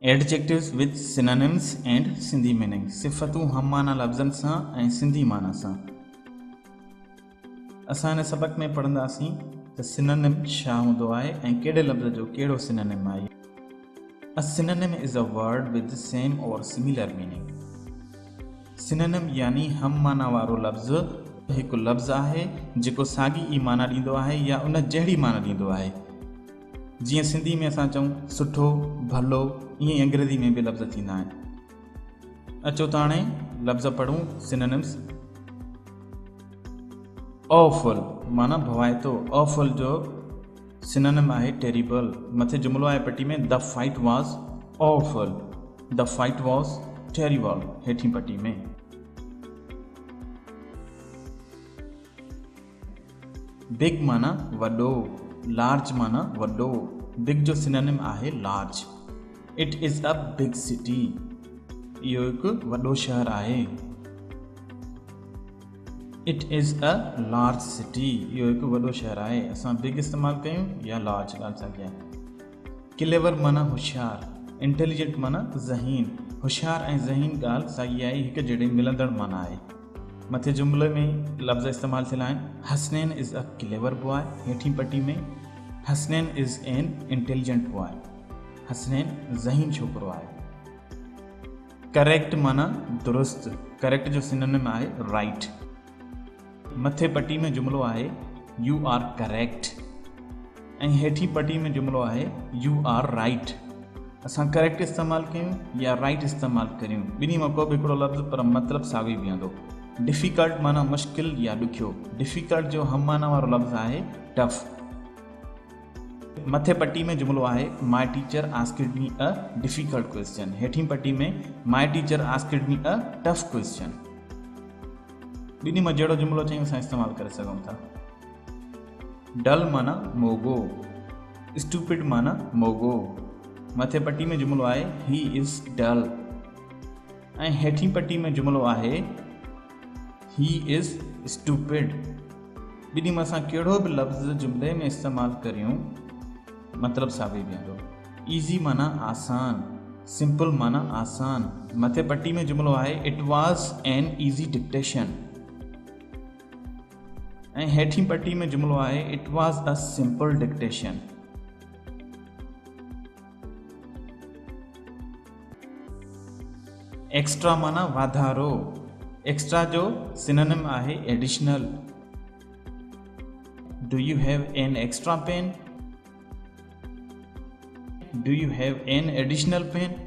Adjectives with Synonyms and Sindhi Meaning، صفتون هم معنيٰ لفظن سان ۽ سنڌي معنيٰ سان. اسان هن سبق ۾ پڙهنداسين ته Synonym ڇا هوندو آهي ۽ ڪهڙي لفظ جو ڪهڙو Synonym آهي. A synonym is a word with same or similar meaning. Synonym يعني هم معنيٰ وارو لفظ هڪ لفظ آهي جيڪو ساڳي ئي معنيٰ ڏيندو آهي يا ان جهڙي معنيٰ ڏيندو آهي. جيئن سنڌي ۾ اسان چئون سٺو، ڀلو، ائين ئي انگريزي ۾ به لفظ ٿيندا آهن. اچو ته هاڻي لفظ پڙهون Synonyms. Awful معنيٰ ڀوائتو، Awful جو Synonym آهي Terrible. مٿي جملو آهي پٽي ۾ The fight was awful، The fight was terrible هيٺين پٽي ۾. Big معنيٰ وڏو، Large معنيٰ وڏو، Big جو Synonym آهي Large. It is a big city. اهو هڪ وڏو شهر آهي. It is a large city. اهو هڪ وڏو شهر آهي. اسان Big استعمال ڪيون يا Large ڳالهه ساڳي آهي. Clever معنيٰ هوشيار، Intelligent معنيٰ ذهين. هوشيار ۽ ذهين ڳالهه ساڳي آهي، هڪ جهڙي ملندڙ معنيٰ آهي. مٿي جملي ۾ لفظ استعمال ٿيل آهن، Hasnain is a clever boy هيٺين پٽي ۾ Hasnain is an intelligent boy Hasnain ذهين ڇوڪرو آهي. Correct معنيٰ درست، Correct جو Synonym آهي Right. مٿي پٽي ۾ جملو آهي You are correct ۽ هيٺين پٽي ۾ جملو آهي You are right. اسان Correct استعمال ڪيون يا Right استعمال ڪريون ٻنهي مان ڪو به هڪڙو لفظ پر مطلب ساڳيو ئي بيهندو. Difficult معنيٰ مشڪل يا ڏکيو. Difficult جو هم معنيٰ وارو لفظ آهي Tough. مٿي پٽي ۾ جملو آهي My teacher asked me a difficult question هيٺين پٽي ۾ My teacher asked me a tough question. ٻنهي مان جهڙو جملو چاهيون اسان استعمال ڪري سگهون ٿا. ڊل معنيٰ موڳو، Stupid معنيٰ موڳو. مٿي پٽي ۾ جملو آهي He is dull ۽ هيٺين پٽي ۾ جملو آهي He is stupid. ٻنهي مان اسان ڪهڙو به لفظ جملي ۾ استعمال ڪريون مطلب ساڳيو ئي بيهندو. Easy معنيٰ آسان، Simple معنيٰ آسان. مٿي پٽي ۾ جملو آهي It was an easy dictation ۽ هيٺين پٽي ۾ جملو آهي It was a simple dictation. Extra معنيٰ واڌارو. Extra جو Synonym آهي Additional. Do you have an extra pen? Do you have an additional pen?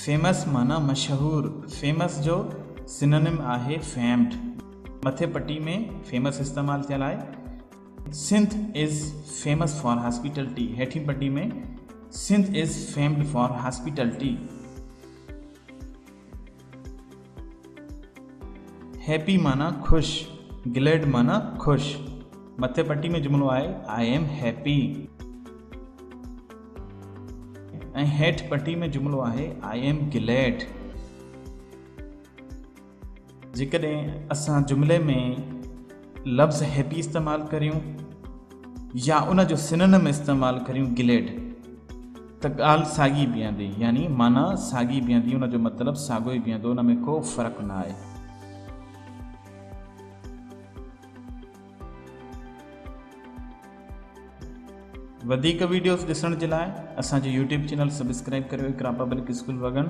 Famous معنيٰ مشهور. Famous جو Synonym آهي Famed. مٿي پٽي ۾ Famous استعمال ٿيل آهي. Sindh is famous for hospitality هيٺين پٽي ۾ Sindh is famed for hospitality. Happy معنيٰ خوش، Glad معنيٰ خوش. مٿي پٽي ۾ جملو آهي I am happy ۽ هيٺ پٽي ۾ جملو آهي I am glad. جيڪڏهن اسان جملي ۾ لفظ هيپي استعمال ڪريون يا ان جو سننم استعمال ڪريون گليڊ ته ڳالهه ساڳي بيهندي يعني معنيٰ ساڳي بيهندي ان جو مطلب ساڳو ئي بيهندو ان ۾ ڪو فرق نه آهي. وڌيڪ ويڊيوز ڏسڻ جي لاء اسان جو يوٽيوب چينل سبسڪرائب ڪريو اقرا پبلڪ اسڪول وڳڻ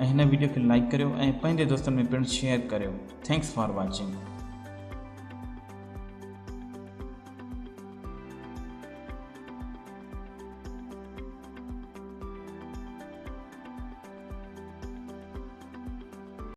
۽ هن ويڊيو کي لائڪ ڪريو ۽ پنهنجي دوستن ۾ پڻ شيئر ڪريو thanks for watching.